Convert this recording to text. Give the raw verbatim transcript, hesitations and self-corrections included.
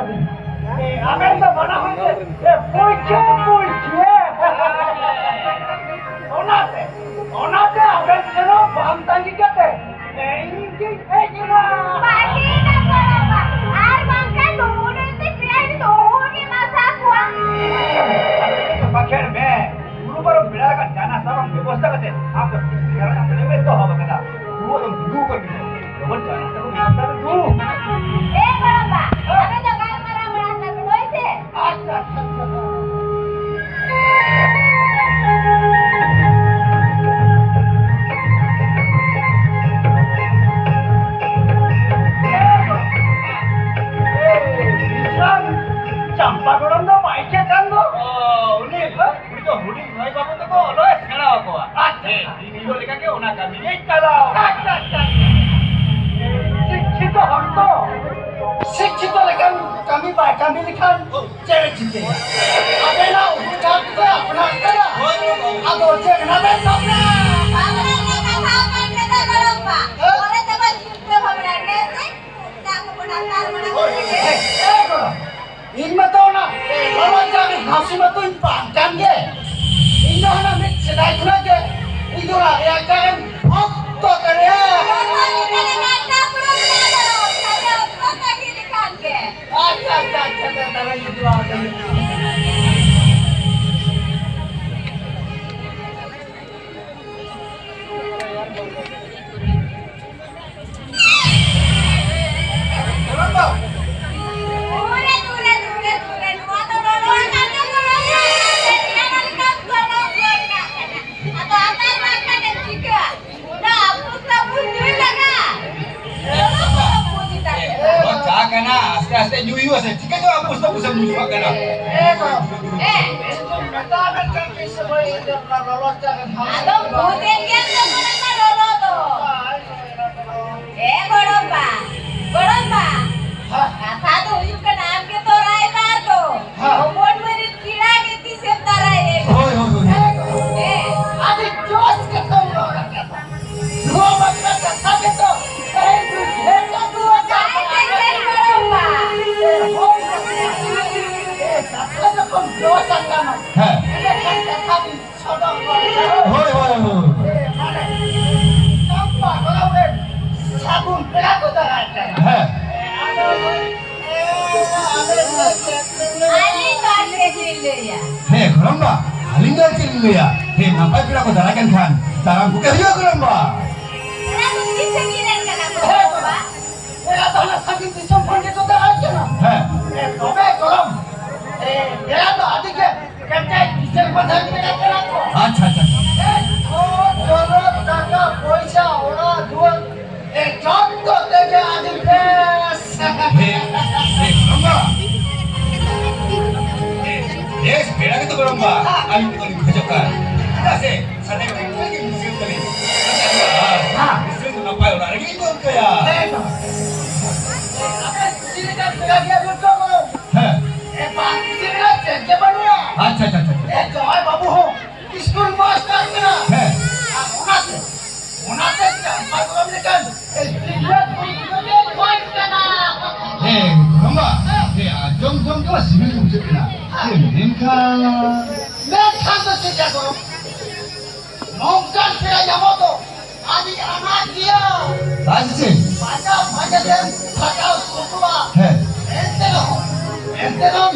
ᱟᱵᱮᱱ ᱫᱚ ᱢᱟᱱᱟ ᱦᱚᱲ ᱜᱮ, ᱮ, ᱯᱩᱭᱪᱷᱟᱹ, ᱯᱩᱭᱪᱷᱟᱹ᱾ ᱚᱱᱟᱛᱮ, ᱚᱱᱟᱛᱮ ᱟᱵᱮᱱ ᱴᱷᱮᱱ ᱦᱚᱸ ᱵᱟᱝ ᱛᱟᱺᱜᱤ ᱠᱟᱛᱮ, ᱮ, ᱤᱧ ᱜᱤᱧ ᱦᱮᱡ ᱮᱱᱟ᱾ ᱵᱟᱹᱜᱤ ᱱᱟ ᱠᱚ ᱵᱟᱵᱟ, ᱟᱨ ᱵᱟᱝᱠᱷᱟᱱ ᱱᱩᱜᱼᱩ ᱱᱩᱭ ᱛᱮ ᱯᱮᱲᱟ ᱤᱧ ᱫᱚᱦᱚ ᱜᱮ ᱢᱟ ᱥᱟᱵ ᱠᱚᱣᱟ᱾ ᱵᱟᱠᱷᱮᱲ ᱢᱮ, ᱜᱩᱨᱩ ᱯᱟᱨᱚᱢ ᱵᱮᱲᱟ ᱨᱟᱠᱟᱵ ᱪᱟ ᱱᱟᱥᱛᱟ ᱵᱟᱝ ᱵᱮᱵᱚᱥᱛᱟ ᱠᱟᱛᱮ, ᱟᱢ ᱫᱚ ᱛᱤᱥ ᱜᱮ ᱟᱞᱚᱢ ᱮᱛᱚᱦᱚᱵ ᱟᱠᱟᱫᱟ᱾ ᱫᱩ ᱟᱫᱚᱢ ᱫᱩ ᱠᱚ ᱢᱮ᱾ ᱞᱚᱜᱚᱱ ᱪᱟ ᱱᱟᱥᱛᱟ ᱠᱚ ᱵᱮᱵᱚᱥᱛᱟ ᱢᱮ, ᱫᱩ᱾ ᱮ ᱜᱚᱲᱚᱢᱵᱟ, ᱟᱵᱮᱱ ᱫᱚ ᱜᱟᱞᱢᱟᱨᱟᱣ ᱢᱟᱲᱟᱝ ᱛᱟᱵᱮᱱ, ᱦᱳᱭ ᱥᱮ? ᱟᱪᱪᱷᱟ, ᱟᱪᱪᱷᱟ, ᱟᱪᱪᱷᱟ᱾ ᱮ, ᱵᱤᱥᱨᱟᱢ, ᱪᱟᱢᱯᱟ ᱜᱚᱲᱚᱢ ᱫᱚ ᱵᱟᱭ ᱪᱮᱫ ᱠᱟᱱ ᱫᱚ? ᱚ, ᱩᱱᱤ? ᱦᱮᱸ? ᱩᱱᱤ ᱫᱚ ᱦᱩᱰᱤᱧ ᱢᱟᱹᱭ ᱵᱟᱹᱵᱩ ᱛᱟᱠᱚ ᱚᱞᱚᱜ ᱮ ᱥᱮᱬᱟ ᱟᱠᱚᱣᱟ᱾ ᱟᱪᱪᱷᱟ᱾ ᱦᱮᱸ, ᱤᱧ ᱦᱚᱸ ᱞᱮᱠᱟ ᱜᱮ ᱚᱱᱟ ᱠᱟᱹᱢᱤ ᱜᱮᱧ ᱪᱟᱞᱟᱣ᱾ ᱟᱪᱪᱷᱟ, ᱟᱪᱪᱷᱟ, ᱟᱪᱪᱷᱟ᱾ ᱥᱤᱠᱠᱷᱤᱛᱚ ᱦᱚᱲ ᱛᱚ, ᱥᱤᱠᱠᱷᱤᱛᱚ ᱞᱮᱠᱟᱱ ᱠᱟᱹᱢᱤ ᱵᱟᱭ ᱠᱟᱹᱢᱤ ᱞᱮᱠᱷᱟᱱ ᱪᱮᱫ ᱮ ᱪᱤᱠᱟᱹᱭᱟ? ᱟᱵᱮᱱᱟᱜ ᱩᱭᱦᱟᱹᱨ ᱫᱷᱟᱨ ᱛᱮ ᱟᱯᱱᱟᱨ ᱠᱟᱱᱟ᱾ ᱦᱳᱭ, ᱦᱳᱭ, ᱦᱳᱭ᱾ ᱟᱫᱚ ᱪᱮᱫ ᱨᱮᱱᱟᱜ ᱵᱮᱱ ᱥᱟᱵ ᱮᱫᱟ? ᱵᱟᱵᱟ ᱨᱮᱱᱟᱜ ᱠᱟᱛᱷᱟ ᱵᱮᱱ ᱢᱮᱱᱟ ᱜᱚᱲᱚᱢ ᱵᱟ᱾ ᱦᱮᱸ? ᱯᱚᱨᱮ ᱛᱮᱵᱚᱱ ᱪᱤᱱᱛᱟᱹ ᱵᱷᱟᱵᱽᱱᱟ ᱜᱮᱭᱟ ᱥᱮ? ᱮᱴᱟᱜ ᱠᱚᱵᱚᱱ ᱟᱯᱱᱟᱨ ᱢᱟᱱᱟ ᱦᱳᱭ, ᱠᱚᱣᱟ᱾ ᱦᱮᱸ, ᱦᱮᱸ, ᱜᱚᱲᱚᱢ᱾ ᱤᱧ ᱢᱟᱛᱚ ᱚᱱᱟ ᱞᱚᱞᱚ ᱪᱟ ᱨᱮ ᱜᱷᱟᱥᱤ ᱢᱟᱛᱚᱧ ᱵᱟᱝ ᱠᱟᱱ ᱜᱮ᱾ ᱤᱧ ᱫᱚ ᱦᱟᱱᱟ ᱢᱤᱫ ᱥᱮᱫᱟᱭ ᱠᱷᱚᱱᱟᱜ ᱜᱮ ᱤᱧ ᱫᱚ ᱚᱱᱟ ᱨᱮᱭᱟᱲ ᱪᱟ ᱨᱮᱱ ᱵᱷᱚᱠᱛᱚ ᱠᱟᱱᱟᱭᱟ᱾ ᱚᱠᱚᱭ ᱞᱮᱠᱟ ᱨᱮ ᱜᱟᱰᱟ ᱯᱩᱨᱟᱹ ᱢᱮᱱᱟᱜ ᱫᱚ, ᱠᱷᱟᱹᱞᱤ ᱚᱠᱛᱚ ᱛᱟᱺᱜᱤ ᱞᱮᱠᱷᱟᱱ ᱜᱮ᱾ ᱟᱪᱪᱷᱟ, ᱟᱪᱪᱷᱟ, ᱟᱪᱪᱷᱟ, ᱟᱪᱪᱷᱟ, ᱛᱟᱦᱞᱮ ᱤᱧ ᱫᱚ ᱟᱨ ᱠᱟᱹᱢᱤ᱾ ᱪᱟ ᱠᱟᱱᱟ, ᱟᱥᱛᱮ ᱟᱥᱛᱮ ᱧᱩᱭ ᱦᱩᱭᱩᱜᱼᱟ ᱥᱮ, ᱪᱤᱠᱟᱹ ᱪᱚ ᱟᱯᱩᱥ ᱛᱟᱯᱩᱥ ᱮᱢ ᱧᱩ ᱠᱟᱜ ᱠᱟᱱᱟ᱾ ᱮ ᱜᱚ, ᱮ, ᱢᱮᱛᱟ ᱢᱮᱱᱠᱷᱟᱱ ᱢᱤᱫ ᱥᱚᱢᱚᱭ ᱤᱧ ᱫᱚ ᱚᱱᱟ ᱞᱚᱞᱚ ᱪᱟ ᱜᱮ ᱦᱟᱸᱜ᱾ ᱟᱫᱚ ᱵᱩᱡᱮᱫ ᱜᱮᱭᱟᱢ ᱛᱚ ᱢᱚᱱᱮ ᱢᱟ ᱞᱚᱞᱚ ᱫᱚ᱾ ᱮ ᱜᱚᱲᱚᱢ ᱵᱟ, ᱜᱚᱲᱚᱢ ᱵᱟ᱾ ᱦᱮᱸ᱾ ᱠᱟᱛᱷᱟ ᱫᱚ ᱦᱩᱭᱩᱜ ᱠᱟᱱᱟ, ᱟᱢ ᱜᱮ ᱛᱚ ᱨᱟᱭᱵᱟᱨ ᱫᱚ᱾ ᱦᱮᱸ᱾ ᱦᱚᱯᱚᱱ ᱢᱟᱹᱭ ᱨᱮᱱ ᱯᱮᱲᱟ ᱜᱮ ᱛᱤᱥᱮᱢ ᱫᱟᱨᱟᱭ ᱨᱮ? ᱦᱳᱭ, ᱦᱳᱭ, ᱦᱳᱭ᱾ ᱦᱮᱸ᱾ ᱟᱹᱰᱤ ᱡᱚᱥ ᱠᱟᱛᱷᱟᱢ ᱨᱚᱲ ᱟᱠᱟᱫᱟ᱾ ᱱᱚᱣᱟ ᱵᱟᱠᱷᱨᱟ ᱠᱟᱛᱷᱟ ᱜᱮᱛᱚ ᱛᱮᱦᱮᱧ ᱵᱩᱡᱷᱟᱹᱣ ᱪᱟᱸᱫᱳ ᱟᱠᱟᱫ ᱟᱭ ᱛᱮ ᱜᱚᱲᱚᱢ ᱵᱟ᱾ ᱦᱳᱭ, ᱦᱮᱸ᱾ ᱟᱹᱞᱤᱧ ᱫᱚ ᱟᱨ ᱪᱮᱫ ᱞᱤᱧ ᱞᱟᱹᱭᱟ? ᱦᱮᱸ, ᱜᱚᱲᱚᱢᱵᱟ, ᱟᱹᱞᱤᱧ ᱫᱚ ᱟᱨ ᱪᱮᱫ ᱞᱤᱧ ᱞᱟᱹᱭᱟ? ᱦᱮᱸ, ᱱᱟᱯᱟᱭ ᱯᱮᱲᱟ ᱠᱚ ᱫᱟᱨᱟᱭ ᱠᱟᱱ ᱠᱷᱟᱱ ᱫᱟᱨᱟᱢ ᱠᱚᱜᱮ ᱦᱩᱭᱩᱜᱼᱟ, ᱜᱚᱲᱚᱢᱵᱟ᱾ ᱯᱮᱲᱟ ᱫᱚ ᱛᱤᱱ ᱥᱟᱺᱜᱤᱧ ᱨᱮᱱ ᱠᱟᱱᱟ ᱠᱚ, ᱜᱚᱲᱚᱢᱵᱟ? ᱯᱮᱲᱟ ᱫᱚ ᱦᱟᱱᱟ ᱥᱟᱺᱜᱤᱧ ᱫᱤᱥᱚᱢ ᱠᱷᱚᱱ ᱜᱮᱠᱚ ᱫᱟᱨᱟᱭ ᱠᱟᱱᱟ᱾ ᱦᱮᱸ᱾ ᱮ, ᱛᱚᱵᱮ ᱜᱚᱲᱚᱢ, ᱮ, ᱯᱮᱲᱟ ᱫᱚ ᱟᱹᱰᱤ ᱜᱮ ᱠᱮᱴᱮᱡ ᱠᱤᱥᱟᱹᱬ ᱯᱟᱹᱛᱷᱟᱹ ᱢᱮᱱᱟᱜ ᱠᱟᱱᱟ ᱠᱚ᱾ ᱟᱪᱪᱷᱟ, ᱟᱪᱪᱷᱟ, ᱟᱪᱪᱷᱟ᱾ ᱮ, ᱫᱷᱚᱱ ᱫᱚᱞᱚᱛ, ᱴᱟᱠᱟ ᱯᱚᱭᱥᱟ, ᱚᱲᱟᱜ ᱫᱩᱣᱟᱹᱨ, ᱮ, ᱡᱚᱛᱚ ᱛᱮᱜᱮ ᱟᱹᱰᱤ ᱵᱮᱥ᱾ ᱦᱮᱸ, ᱦᱮᱸ, ᱜᱚᱲᱚᱢᱵᱟ᱾ ᱦᱮᱸ, ᱵᱮᱥ ᱯᱮᱲᱟ ᱜᱮᱛᱚ ᱜᱚᱲᱚᱢᱵᱟ ᱟᱹᱞᱤᱧ ᱫᱚᱞᱤᱧ ᱠᱷᱚᱡᱚᱜ ᱠᱟᱱ᱾ ᱪᱮᱫᱟᱜ ᱥᱮ ᱥᱟᱱᱟᱢ ᱠᱚ ᱜᱮ ᱢᱤᱥᱨᱟᱹ ᱛᱟᱹᱞᱤᱧ᱾ ᱟᱨ ᱢᱤᱥᱨᱟᱹ ᱫᱚ ᱱᱟᱯᱟᱭ ᱚᱲᱟᱜ ᱨᱮᱜᱮ ᱞᱤᱧ ᱫᱚᱦᱚ ᱠᱟᱭᱟ᱾ ᱦᱮᱸ᱾ ᱟᱯᱮ ᱠᱩᱥᱤ ᱞᱮᱠᱟᱱ ᱯᱮᱲᱟ ᱜᱮ ᱟᱹᱜᱩ ᱦᱚᱴᱚ ᱠᱟᱜ ᱢᱮ᱾ ᱦᱮᱸ᱾ ᱮ, ᱵᱟᱝ ᱠᱩᱥᱤ ᱨᱮᱱᱟᱜ ᱪᱮᱫ ᱜᱮ ᱵᱟᱹᱱᱩᱜᱼᱟ᱾ ᱟᱪᱪᱷᱟ, ᱟᱪᱪᱷᱟ, ᱟᱪᱪᱷᱟ, ᱟᱪᱪᱷᱟ᱾ ᱮ, ᱡᱟᱶᱟᱭ ᱵᱟᱹᱵᱩ ᱦᱚᱸ ᱥᱠᱩᱞ ᱢᱟᱥᱴᱟᱨ ᱠᱟᱱᱟ᱾ ᱦᱮᱸ᱾ ᱟᱨ ᱚᱱᱟᱛᱮ, ᱚᱱᱟᱛᱮ ᱪᱟᱢᱯᱟ ᱜᱚᱲᱚᱢ ᱞᱮᱠᱟᱱ ᱮ, ᱛᱤᱨᱞᱟᱹ ᱠᱩᱲᱤ ᱜᱤᱫᱽᱨᱟᱹ ᱜᱮ ᱠᱷᱚᱡ ᱠᱟᱱᱟ᱾ ᱦᱮᱸ, ᱜᱚᱲᱚᱢᱵᱟ᱾ ᱦᱮᱸ, ᱟᱸᱡᱚᱢ ᱡᱚᱝ ᱛᱮᱢᱟ ᱥᱤᱵᱤᱞ ᱜᱮ ᱵᱩᱡᱷᱟᱹᱜ ᱠᱟᱱᱟ᱾ ᱦᱮᱸ, ᱢᱮᱱᱠᱷᱟᱱ ᱢᱮᱱᱠᱷᱟᱱ ᱫᱚ ᱪᱮᱫ ᱞᱮᱠᱟ ᱜᱚᱲᱚᱢ? ᱱᱚᱝᱠᱟᱱ ᱯᱮᱲᱟ ᱧᱟᱢᱚᱜ ᱫᱚ ᱟᱹᱰᱤ ᱟᱱᱟᱴ ᱜᱮᱭᱟ᱾ ᱟᱨ ᱪᱮᱫ? ᱯᱟᱸᱡᱟ ᱯᱟᱸᱡᱟ ᱛᱮᱢ ᱥᱟᱡᱟᱣ ᱥᱩᱫᱩᱜᱼᱟ᱾ ᱦᱮᱸ᱾ ᱮᱱᱛᱮ ᱨᱮᱦᱚᱸ, ᱮᱱᱛᱮ ᱨᱮᱦᱚᱸ